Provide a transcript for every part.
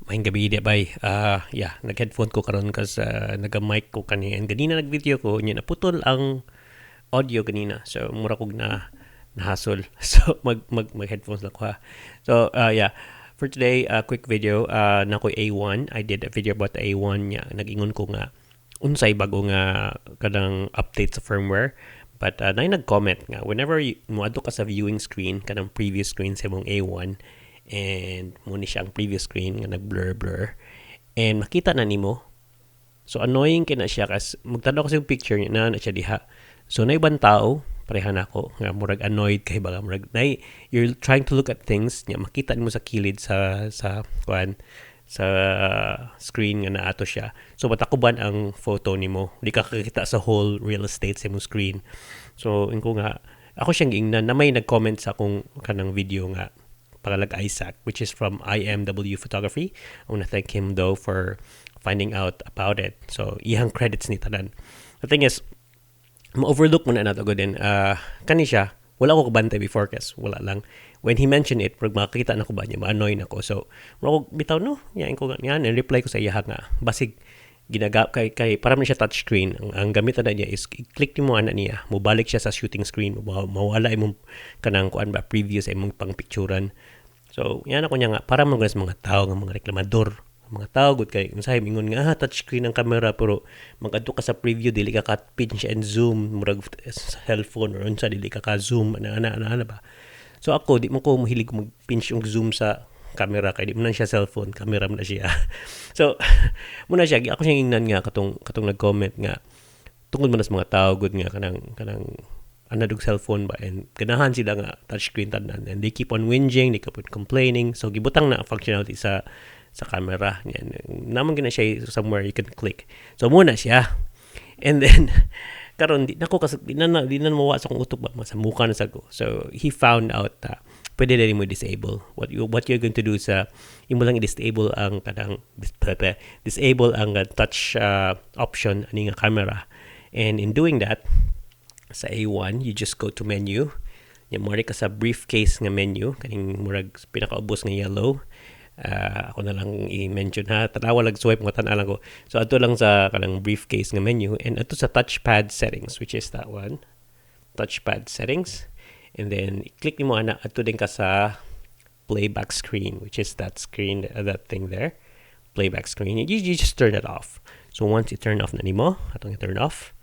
Maayong gabii diha, bay. Yeah, nag-headphone ko karon kas naga-mic ko kani. And ganina nag-video ko, nya naputol ang audio ganina. So mura kog na nahasol. So mag mag mag headphones lang ko ha. So yeah, for today, quick video, naa ko'y A1. I did a video about the A1 nya. Nag-ingon ko nga unsay bago nga kanang update sa firmware. But naay nag-comment nga whenever you, moadto ka sa viewing screen, kanang previous screen sa imong A1, and mao ni siya ang previous screen nga nag-blur blur and makita na nimo. So annoying kay na siya kas magtan-aw ko sa picture niya na na siya diha. So naay ibang tao pareha nako nga murag annoyed kay baga murag nay you're trying to look at things nya makita nimo sa kilid sa kuan, sa screen nga naato siya. So matakuban ang photo nimo. Di ka kakita sa whole real estate sa imong screen. So ingon ko nga ako siyang giingnan na may nag-comment sa akong kanang video nga pangalag Isaac, which is from IMW Photography. I want to thank him though for finding out about it. So iyang credits ni tanan. The thing is, ma-overlook mo na nato din. Kani siya, wala ko kabantay before kas wala lang. When he mentioned it, pag makakita na ko ba niya, ma-annoy na ko. So, mura ko bitaw no, yan ko nga yan, and reply ko sa iya nga basig ginaga kay para man siya touch screen. Ang gamit na niya is i-click nimo ana niya, mobalik siya sa shooting screen, mawala imong kanang kuan ba, preview sa imong pang picturean. So yan ako niya nga para man sa mga tao nga mga reklamador, mga tao gud kay usahay mingon nga, "Ah, touch screen ang camera," pero magadto ka sa preview, dili ka ka pinch and zoom, murag cellphone or unsa, dili ka ka zoom ana ana ana, ana ba. So ako, di mo ko mahilig mag pinch og zoom sa camera kay di mo na siya cellphone, camera mo na siya. So mao na siya, ako siyang ingnan nga katong nag-comment nga tungod man sa mga tao gud nga kanang anad og cellphone ba and ganahan sila nga touchscreen tanan and they keep on whinging, they keep on complaining. So gibutang na ang functionality sa camera yan naman gina siya somewhere you can click. So mao na siya. And then karon di nako kasi di na mawa sa akong utok ba, masamukan na sa ko. So he found out that pwede na mo disable. What you're going to do sa imo lang, i-disable ang kanang disable ang touch option ani nga camera. And in doing that, sa A1, you just go to menu nya, mo ka sa briefcase nga menu, kaning murag pinakaubos nga yellow. Ako na lang i-mention ha, tanawa lang, swipe mo, tan lang ko. So adto lang sa kanang briefcase nga menu and adto sa touchpad settings, which is that one, touchpad settings, and then i-click nimo ana, adto din ka sa playback screen, which is that screen, that thing there, playback screen. You just turn it off. So once you turn off na nimo, atong i-turn off,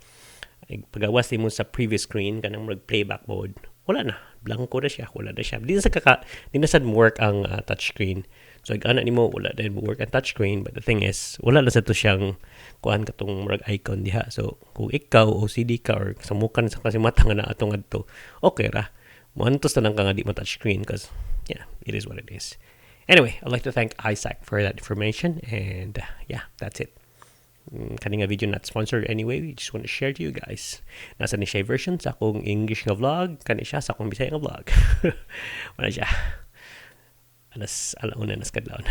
pagawas nimo sa previous screen, kanang murag playback mode, wala na, blanco na siya, wala na siya, di na sad work ang touchscreen. So ana nimo, wala din work ang touchscreen. But the thing is, wala na sa to siyang kuan, katong murag icon diha. So kung ikaw OCD ka or samukan sa kasi mata nga na atong adto, okay ra, moantos na lang ka nga di mo touchscreen because yeah, it is what it is. Anyway, I'd like to thank Isaac for that information and yeah, that's it. Kani nga video not sponsored anyway. We just want to share to you guys. Naa sa ni siya version sa akong English nga vlog, kani siya sa akong Bisaya nga vlog. Wala siya. Alas alauna nas kadlawon.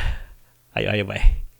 Ayo ayo, bye.